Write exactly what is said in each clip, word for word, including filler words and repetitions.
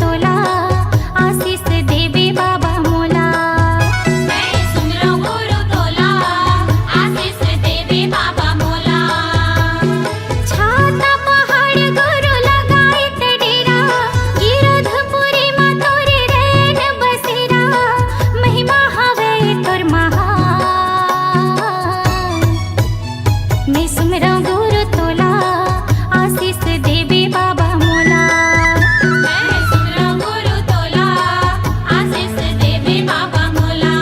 तोला, आशीष देबे बाबा मोला। मैं सुमरंव गुरु तोला, आशीष देबे बाबा मोला। छाता पहाड़ गुरु लगाइत डेरा, गिरधपुरी म तोरे रैन बसेरा, महिमा हवे तोर महान। मैं सुमरंव गुरु तोला, आशीष देबे बाबा मोला। मैं सुमरंव गुरु तोला, आशीष देबे बाबा मोला।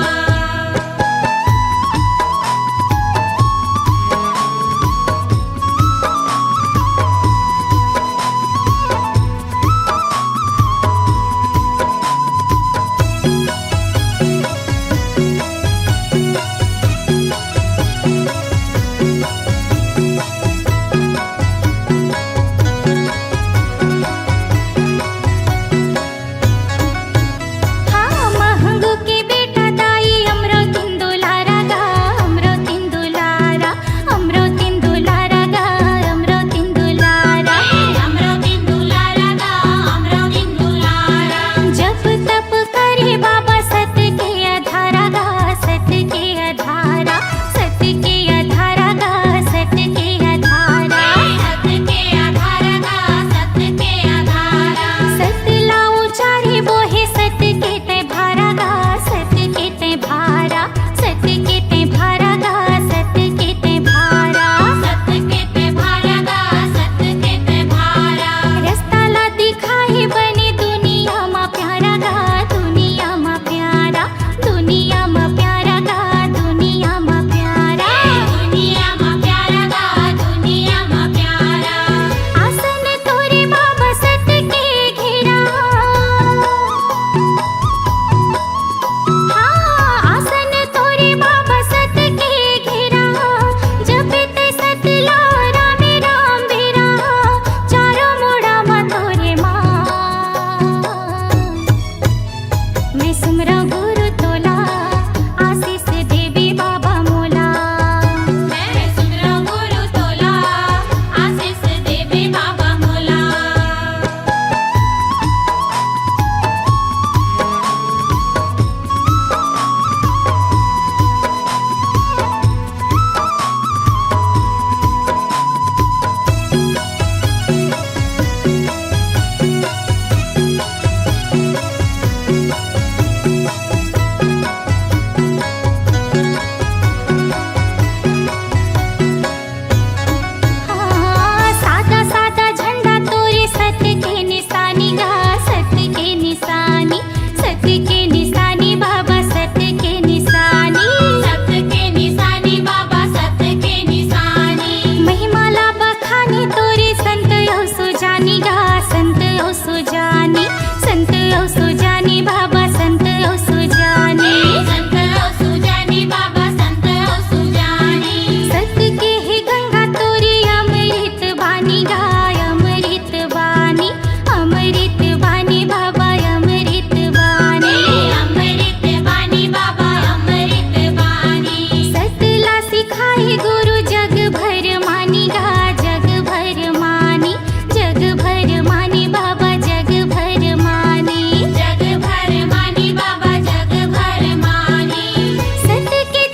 हाँ, महंगू के बेटा दाई, अमरौतिन दुलारा गा, अमरौतिन दुलारा, अमरौतिन दुलारा गा, अमरौतिन दुलारा। अमरौतिन दुलारा गा, अमरौतिन दुलारा। जप तप करे बाबा सत के आधारा गा, सत के आधारा, सत के आधारा गा, सत के आधारा। सत के आधारा गा, सत के आधारा। सत ला उचारे बोहे सत के तैं भारा गा, सत के तैं भारा, सत के तैं भारा गा, सत के तैं भारा। सत के तैं भारा गा, सत के तैं भारा। रस्ता ला दिखाए बने दुनिया मा प्यारा गा, दुनिया मा प्यारा, दुनिया मा प्यारा गा, दुनिया मा प्यारा। दुनिया मा प्यारा गा, दुनिया मा प्यारा। आसन तोरे बाबा सत के घेरा। हाँ, आसन तोरे बाबा सत के घेरा। जपत सत ला रामे राम बेरा। चारों मुड़ा मा तोरे माँ। मैं सुमरंव गुरु तोला, आशीष देबे बाबा मोला। मैं सुमरंव गुरु तोला, आशीष देबे बाबा मोला। हाँ, सादा सादा झंडा तोरे सत के निशानी गा, सत के निशानी, सत के निशानी बाबा, सत के निशानी। सत के निशानी बाबा, सत के निशानी। महिमा ला बखानी तोरे संत अउ सुजानी गा, संत अउ सुजानी, संत अउ सुजानी बाबा, संत अउ सुजानी। संत अउ सुजानी बाबा, संत अउ सुजानी। सत के हे गंगा तोरी अमृत बानी गा, अमृत बानी, अमृत बानी बाबा, अमृत बानी। अमृत बानी बाबा, अमृत बानी। सत ला सिखाए गुरु जग भर मानी गा, जग भर मानी, जग भर मानी बाबा, जग भर मानी। जग भर मानी बाबा, जग भर मानी। सत के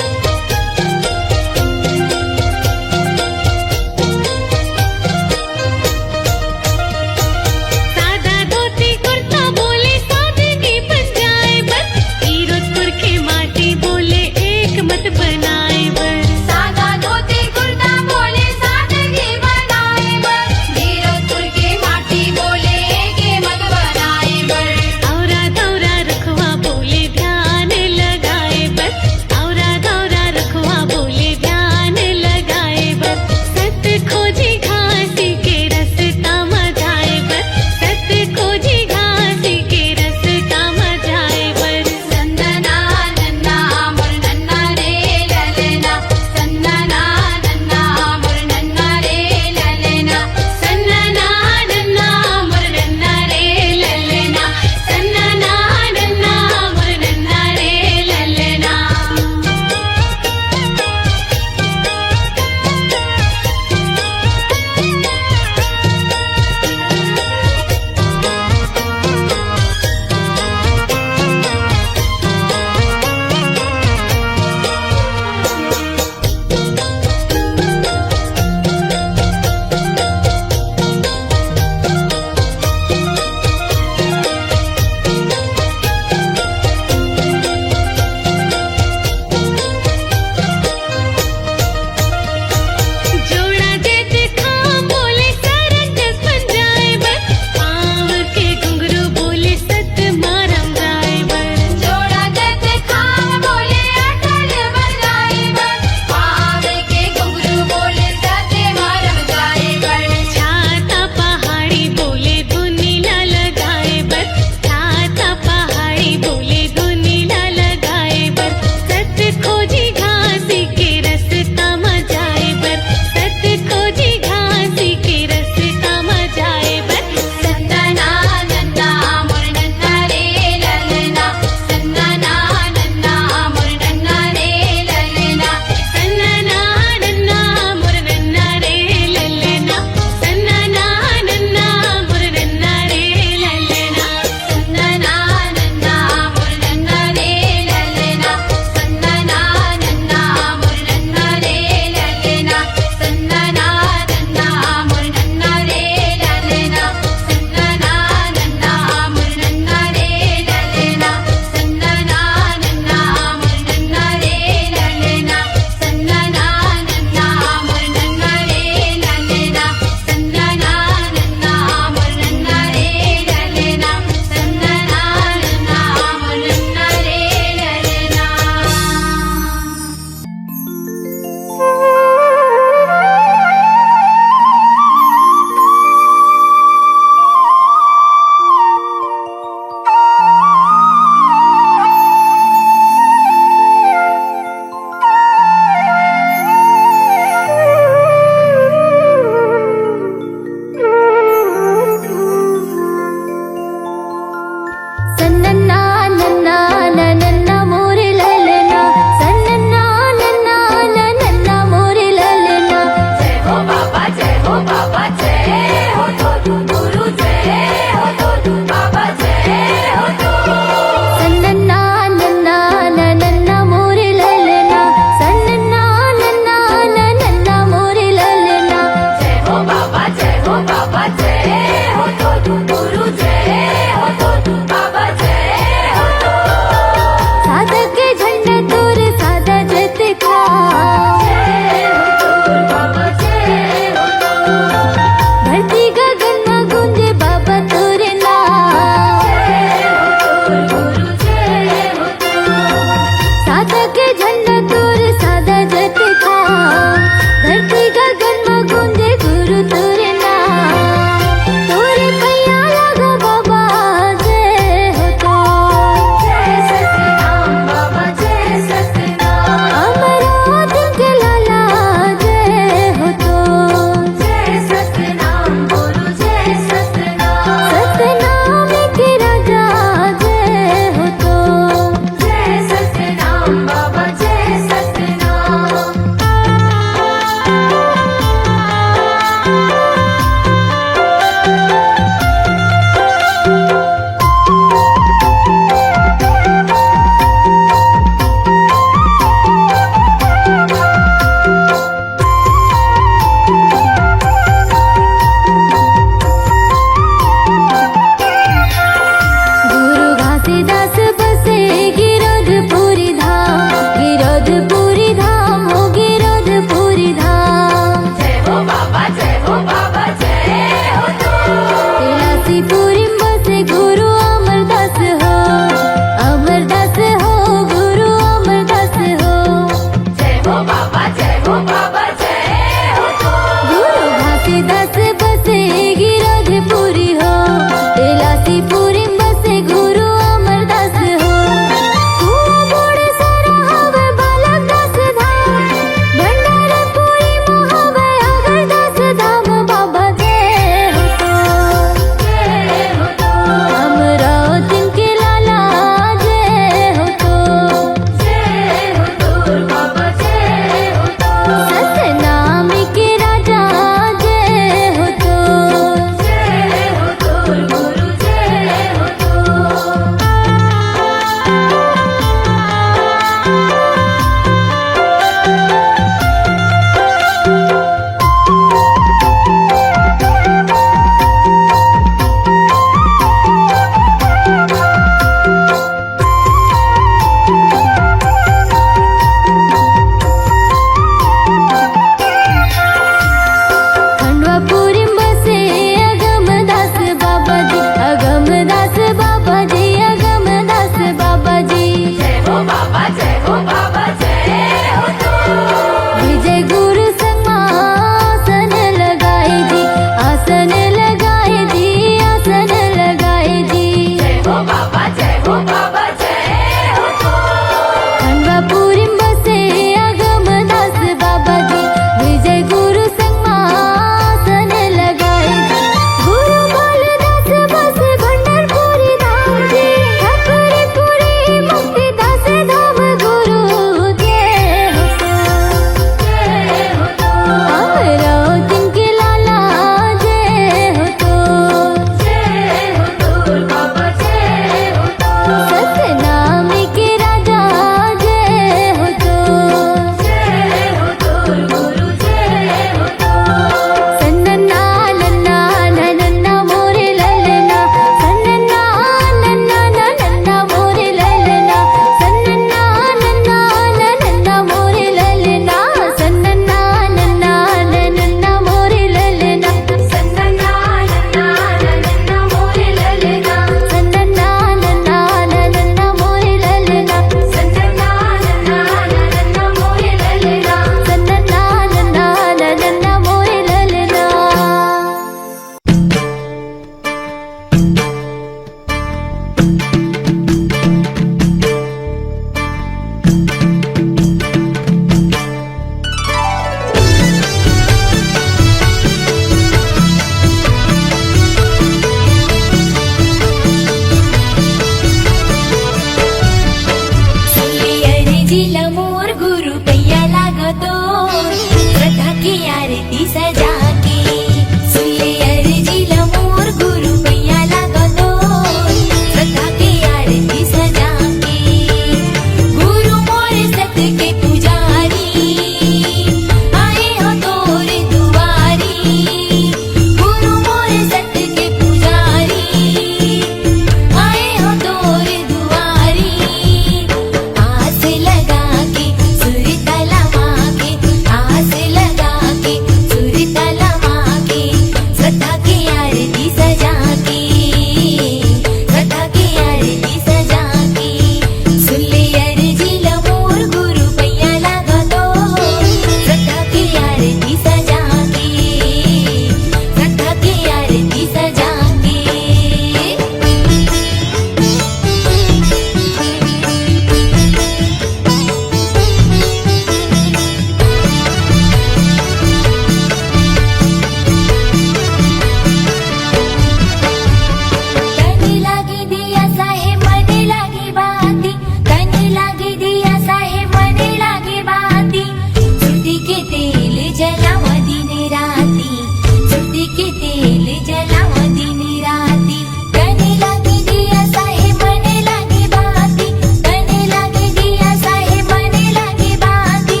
के तेल जलावा दिन राती, कने लागे दिया साहे मने लागे बाती, कने लागे दिया साहे मने लागे बाती।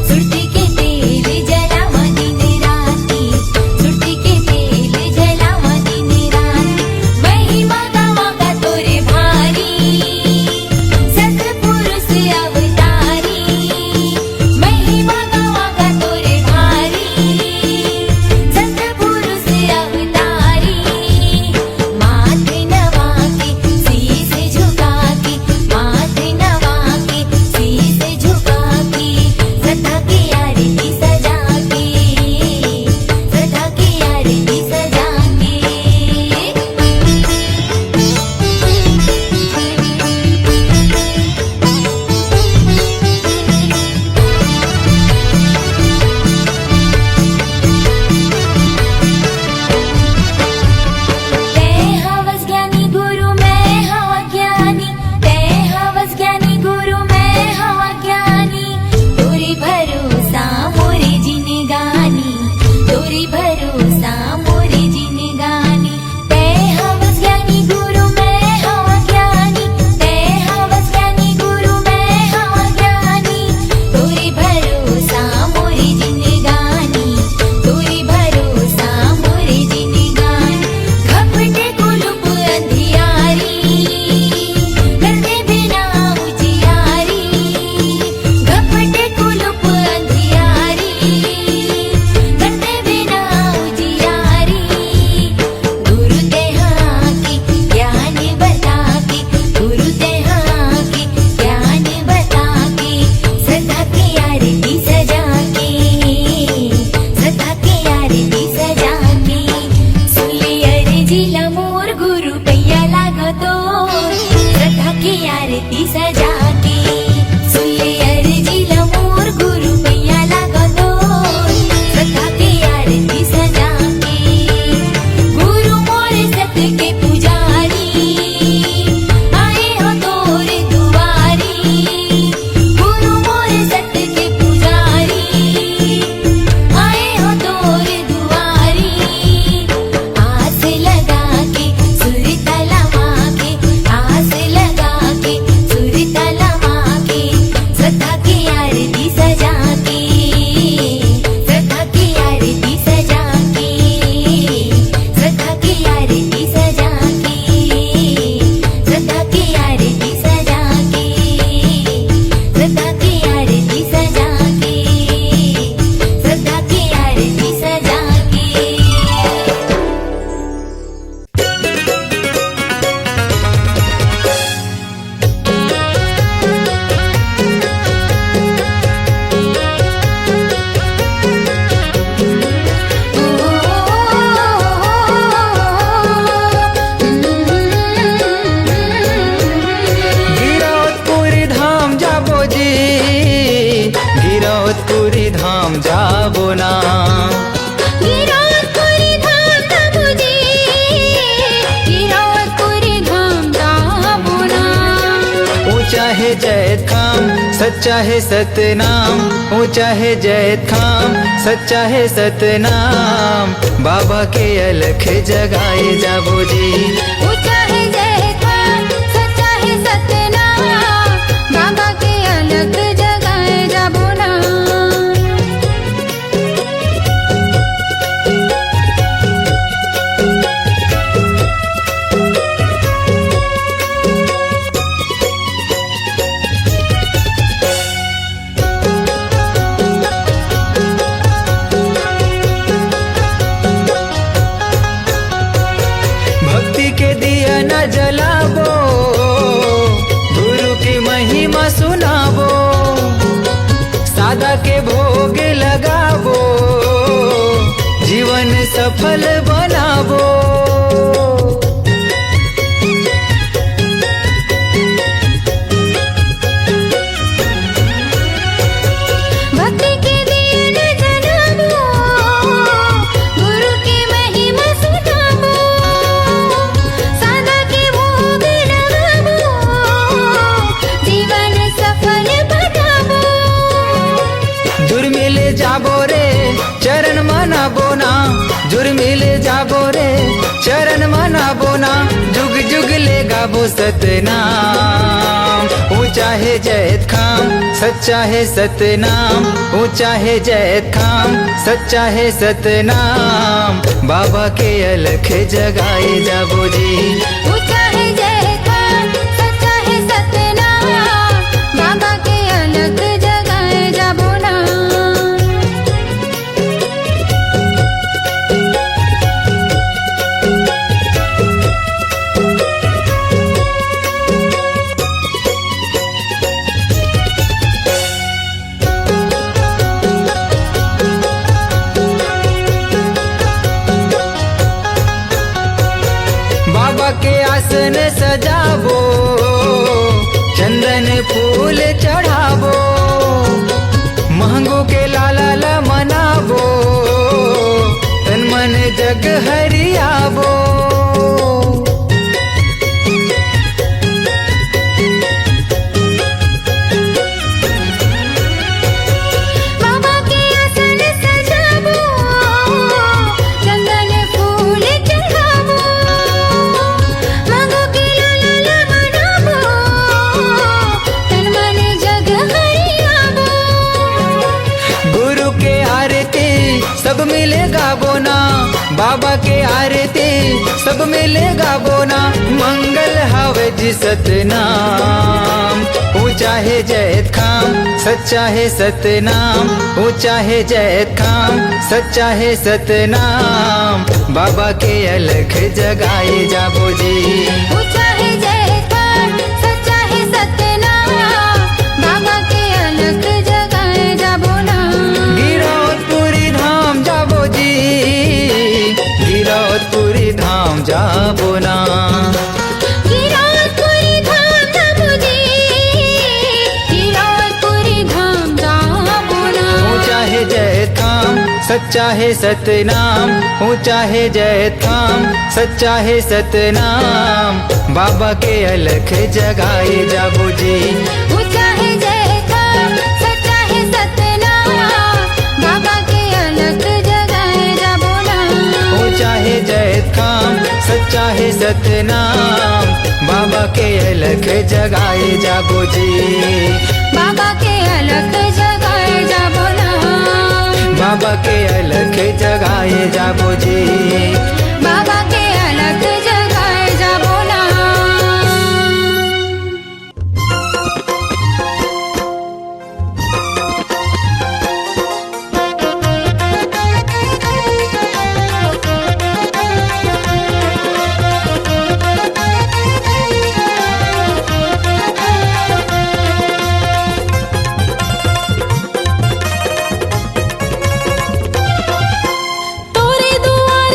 सुरती के तेल जलावा दिन राती, सुरती के तेल जलावा दिन राती। महिमा गावा का तोरे भारी, सतपुरुष अवतारी। महिमा गावा का तोरे भारी, सतपुरुष अवतारी। माथे नवा के, शीश झुका के, माथे नवा के, शीश झुका के, श्रद्धा की आरती सजा के, श्रद्धा की आरती सजा के। तैं हवस ज्ञानी गुरु मैं हवा ज्ञानी, तैं हवस ज्ञानी गुरु मैं हवा ज्ञानी। तोरे भरोसा मोरे जिनगानी, तोरे भरोसा मोरे जिनगानी। तैं हवस ज्ञानी गुरु मैं हवा ज्ञानी, तैं हवस ज्ञानी गुरु मैं हवा ज्ञानी। तोरे भरोसा मोरे जिनगानी, तोरे भरोसा मोरे जिनगानी। घपटे कुलुप अंधियारी, करते बिना उजियारी। घपटे कुलुप अंधियारी, करते बिना उजियारी। गुरु तेहा के ज्ञान बता के, गुरु तेहा के ज्ञान बता के, श्रद्धा की आरती सजा के, श्रद्धा की आरती सजा के। सुन ले अर्जी ला मोर गुरु पैया लागो तो, श्रद्धा की आरती सजा के। सुन ले अर्जी ला मोर गुरु पैया लागो तो, श्रद्धा की आरती सजा के। गुरु मोर सत के पुजारी, आए हो तोरे दुआरी। गुरु मोर सत के पुजारी, आए हो तोरे दुआरी। आस लगा के सुरता ला माँ के, आस लगा के सुरता ला माँ के। श्रद्धा की आरती सजा के, श्रद्धा की आरती सजा के, श्रद्धा की आरती सजा के, श्रद्धा की आरती सजा के, श्रद्धा की आरती सजा के, श्रद्धा की आरती सजा के। गिरौदपुरी धाम जाबो जी, गिरौदपुरी धाम जाबो ना। गिरौदपुरी धाम जाबो जी, गिरौदपुरी धाम जाबो ना। ऊंचा हे जैतखाम, सच्चा हे सतनाम, ऊंचा हे जैतखाम, सच्चा हे सतनाम। बाबा के अलख जगाए जाबो जी। ऊंचा हे जैतखाम, सच्चा हे सतनाम, बाबा के अलख जगाए जाबो ना। भक्ति के दिया न जलाबो, गुरु की महिमा सुनाबो, सादा के भोग लगाबो, जीवन सफल बनाबो। भक्ति के दिया न जलाबो, गुरु के महिमा सुनाबो, सादा के भोग लगाबो, जीवन सफल बनाबो। दुर्मिल जाबो रे, चरण मनाबो ना, जुर्मी ले जाबो रे, चरण मनाबो ना, जुग जुग ले गाबो सतनाम। ऊंचा हे जैतखाम, सच्चा हे सतनाम। ऊंचा हे जैतखाम, सच्चा हे सतनाम। बाबा के अलख जगाए जाबो जी। ऊंचा हे जैतखाम, सच्चा हे सतनाम। बाबा के अलख जगाए जाबो ना। बाबा के आसन सजाबो, चंदन फूल चढ़ाबो, महंगो के लाला ला मनाबो, तन मन जग हरियाबो। बाबा के आसन सजाबो, चंदन फूल चढ़ाबो, मांगो के लाला ला मनाबो, तन मन जग हरियाबो। गुरु के आरती सब मिले गाबो ना, बाबा के आरती सब मिले गाबो ना। मंगल हावे जी सतनाम। ऊंचा हे जैतखाम, सच्चा हे सतनाम। ऊंचा हे जैतखाम, सच्चा हे सतनाम। बाबा के अलख जगाए जाबो जी। ऊंचा हे जैतखाम, सच्चा हे सतनाम। बाबा के अलख जगाए जाबो ना। गिरौदपुरी धाम जाबो जी, गिरौदपुरी धाम जाबो ना। गिरौदपुरी धाम जाबो जी, गिरौदपुरी धाम जाबो ना। ऊंचा हे जैतखाम, सच्चा हे सतनाम। ऊंचा हे जैतखाम, सच्चा हे सतनाम। बाबा के अलख जगाए जाबो जी। ऊंचा हे जैतखाम, सच्चा हे सतनाम। बाबा के अलख जगाए जाबो ना। ऊंचा हे जैतखाम, सच्चा हे सतनाम। बाबा के अलख जगाए जाबो जी। बाबा के अलख जगाए जाबो ना। बाबा के अलख जगाए जाबो जी। बाबा के अलख जगाए जाबो ना। तोरे दुआर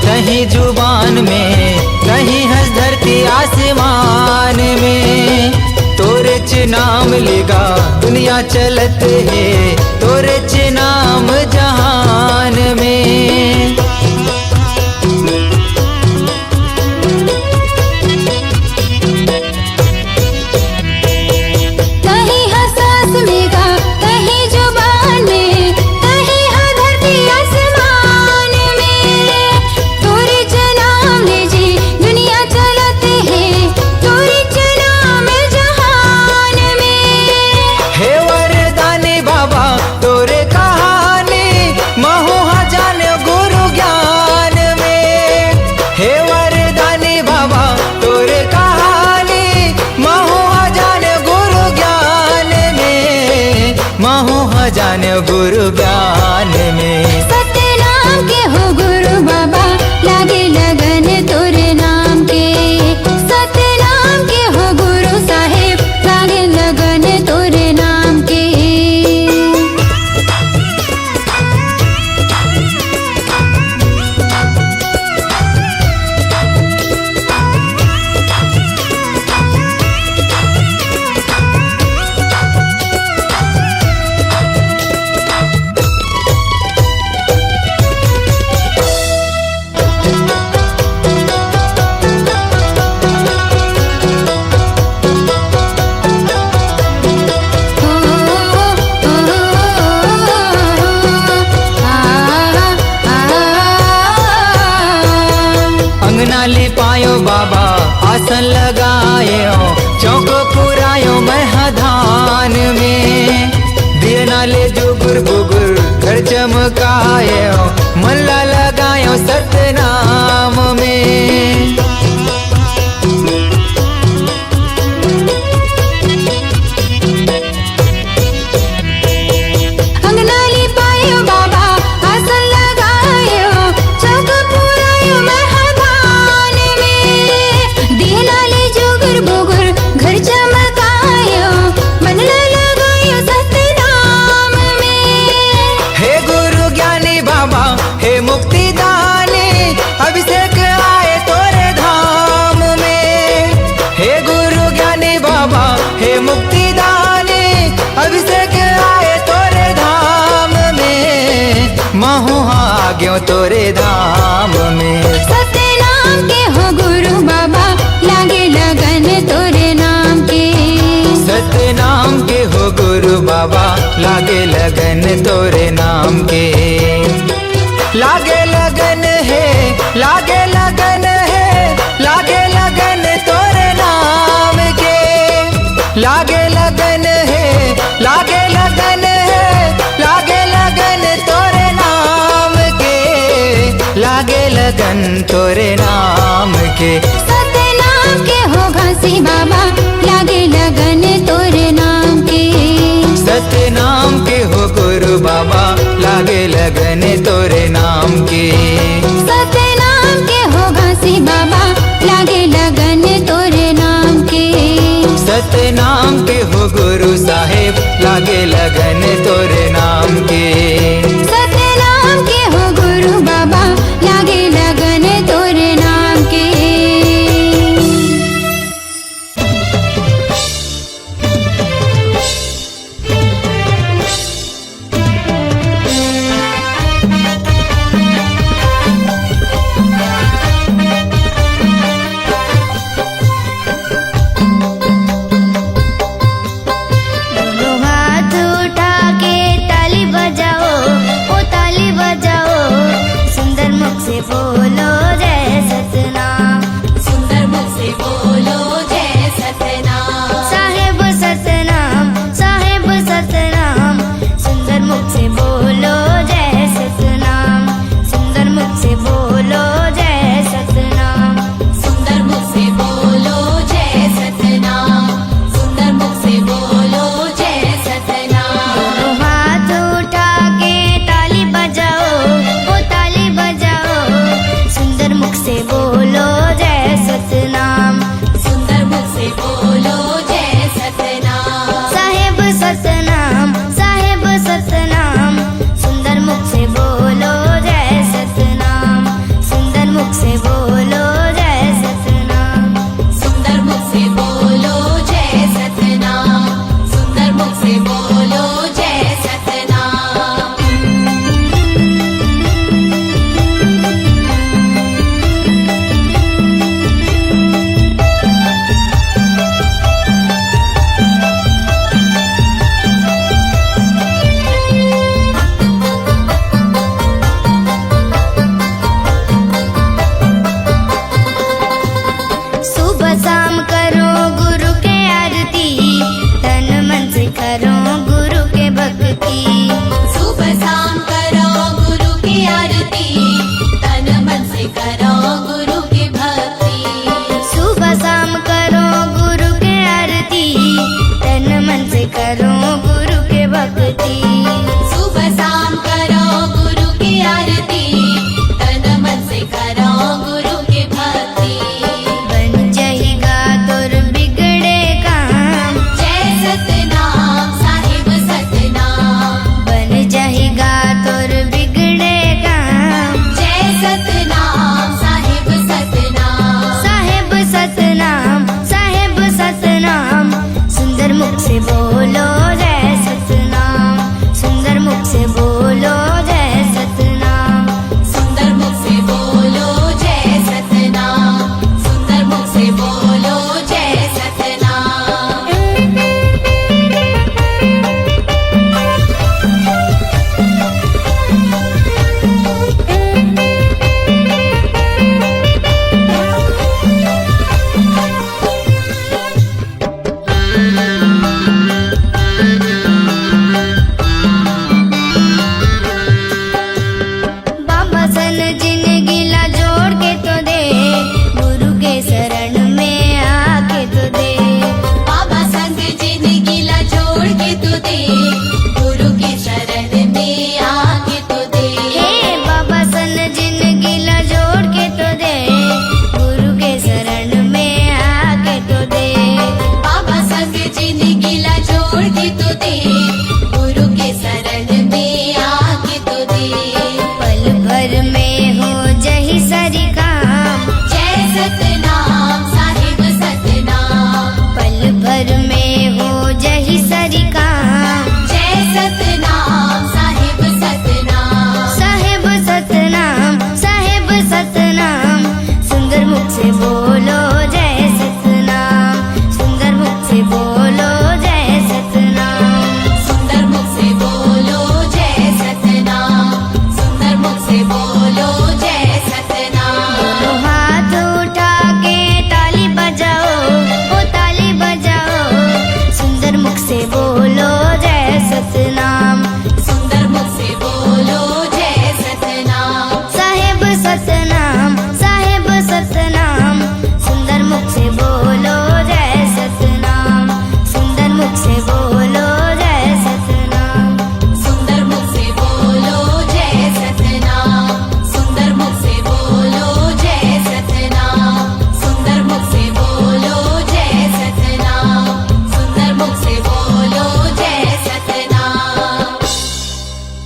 तहीं जुबान में, तहीं हस धरती आसमान में। तोरेच नाम लेगा दुनिया चलत हे, तोरेच नाम जहान में। तहीं ह सांस में गा, तहीं जुबान में, तहीं ह धरती आसमान में। तोरेच नाम ले जी दुनिया चलत हे, तोरेच नाम जहान में। हे वरदानी बाबा तोरे कहानी, महूँ ह जाने गुरु ज्ञान में। हे वरदानी बाबा तोरे कहानी, महूँ ह जाने गुरु ज्ञान में, महूँ ह जाने गुरु ज्ञान में। सतनाम के हो गुरु बाबा, लागे लगन तोरे नाम के। सतनाम के हो गुरु साहेब, लागे लगन तोरे नाम के। अंगना लिपायो बाबा, आसन लगायो, चौक पुरायो मैं ह धान में। दियना ले जुगुर बुगुर घर चमकायो, मन ला लगायो सतनाम में। अंगना लिपायो बाबा, आसन लगायो, चौक पुरायो मैं ह धान में। दियना ले जुगुर बुगुर घर चमकायो, मन ला लगायो सतनाम में। हे गुरु ज्ञानी बाबा, हे मुक्ति दानी, अभिषेक आए तोरे धाम में। हे गुरु ज्ञानी बाबा, हे मुक्ति दानी, अभिषेक आए तोरे धाम में, महूँ ह आ ग्यों तोरे धाम में। सतनाम के हो गुरु बाबा, लागे लगन तोरे नाम के। सतनाम के हो गुरु बाबा, लागे लगन तोरे नाम के। लागे लगन हे, लागे लगन हे, लागे लगन तोरे नाम के। लागे लगन हे, लागे लगन हे, लागे लगन तोरे नाम के। लागे लगन तोरे नाम के। सतनाम के हो घासी बाबा, लागे लगन तोरे नाम के। सतनाम के हो गुरु बाबा, लागे लगन तोरे नाम के।